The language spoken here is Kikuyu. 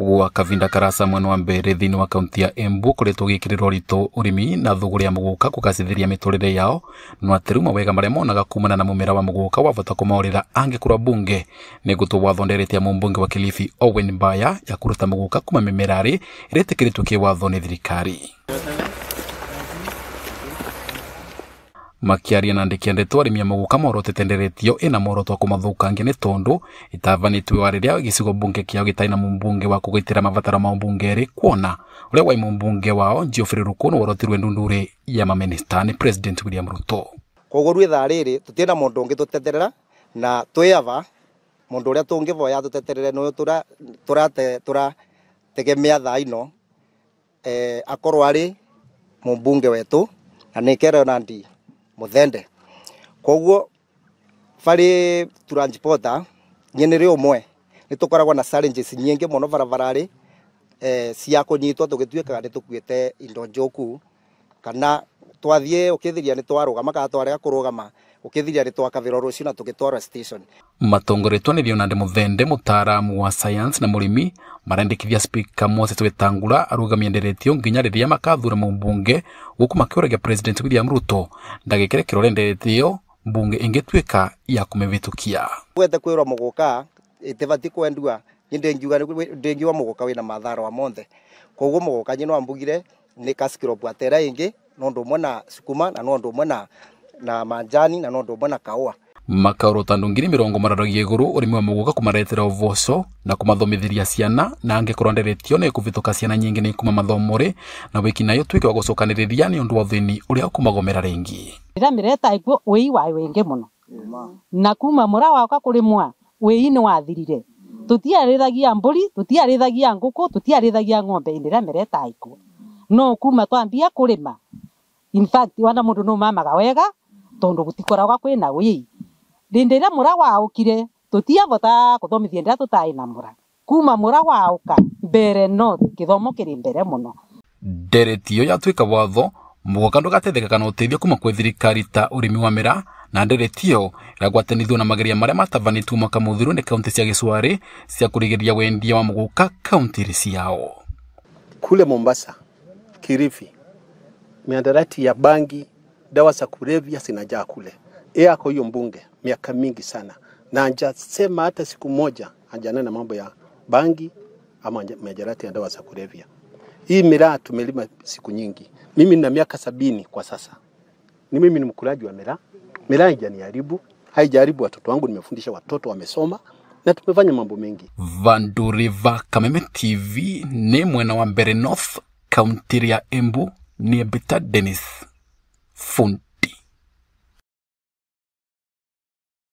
Gwa kavinda karasa mwena wa mbere thiini wa kaunti ya Embu koretwo gikirirwo rito urimi na thuguri ya muguka kugacithiria miturire yao no atiruma wega maria monaga kumana na mumera wa muguka wavota kumaurira angikorwa bunge ni gutwo wathonderetie mumbunge wa Kilifi Owen Baya ya kuruta muguka kuma mimerari iritikiritwo kiwatho ni thirikari. Makiaria na andĩki a ndeto arĩmi a muguka morotete nderetio ĩna muoroto wa kũmathũkangia nĩ tondũ itavanĩtwe wa rĩrĩa gĩcigo mbunge kĩao gĩtarĩ na mũmbunge wa kũgitĩra mabataro ma mbunge rĩ kuona ũrĩa wai mũmbunge wao Geoffrey Ruku worotirwe ndundure ya maminista nĩ President William Ruto. Koguo rwĩ thaa rĩrĩ tũtirĩ na mũndũ ũngĩ tũteterera na twĩ ava mũndũ ũrĩa tũngĩvoya tũteterere nĩ ũyũ tũrategemea thaa ino akorwo arĩ mũmbunge wetũ na nĩ Leonard Muthende. Koguo bari transporter nyene ri umwe ni tukoragwo na challenges nyingi muno barabarari cia kunyitwo tugituikaga ni tukuite indo njoku kana twathie ukithiria ni twarugama kana twarega kurugama ukithiria ni twakavira rucio na tugitwarwa station. Matongoretwo ni Leonard Muthende mutaaramu wa science na murimi marendekithia Speaker Moses Wetangula arugamie nderetio nginya riria makathura mumbunge guku makiuragia President William Ruto ndagikire kirore nderetio mbunge ingituika ya kumivitukia. Wete kwirwo muguka itibati kwendua ndingiuga muguka wina mathara wa monthe koguo muguka nyino ambugire ni cash crop atera ingi no ndu umwe na sukuma na no ndu umwe na manjani na no ndu umwe na kaua. Makaurota andu 20,000 mararagia iguru urimi wa muguka kumaretera uvoco na kumathomithiria ciana na angikorwo nderetio ni kuvituka ciana nyingi ni kuma mathomori na wiki nayo tuike wa gucokaniriria ni undu wa thini uria ukumagomera ringi. Rira mireta ikuo wei wa wingi muno na kuma mura waka kurimwa wei ni wathirire tutiarithagia mburi tutiarithagia nguku tutiarithagia ng'ombe indira mireta ikuo no kuma twambia kurima in fact wana mundu no mamaga wega tondu gutikoragwa kwina wei rindira mura waukire tutiavota kuthomithia ndira tutai na mura kuma mura wauka mbere no kithomo kiri mbere muno. Nderetio yatuika watho muguka ndugatetheka kana uteithio kuma kwi thirikari ta urimi wa mira na nderetio iragwatanithio na mageria maria matavanĩtwo mwaka muthiru ni kaunti cia gĩcũarĩ cia kurigiria wendia wa muguka kaunti ciao. Kule Mombasa, Kilifi, miandarati ya bangi, dawa za kulevya zinajaa kule. Yako hiyo mbunge miaka mingi sana na hajasema hata siku moja hajanena mambo ya bangi ama miadarati ya dawa za kulevya. Hii miraa tumelima siku nyingi. Mimi nina miaka 70 kwa sasa. Ni mimi ni mkulaji wa miraa. Miraa haijaniharibu, haijaribu watoto wangu, nimefundisha watoto wamesoma na tumefanya mambo mengi. Vanduriva Kameme TV ni mwena wa Mbere North, kaunti ya Embu, ni Bita Dennis Fund.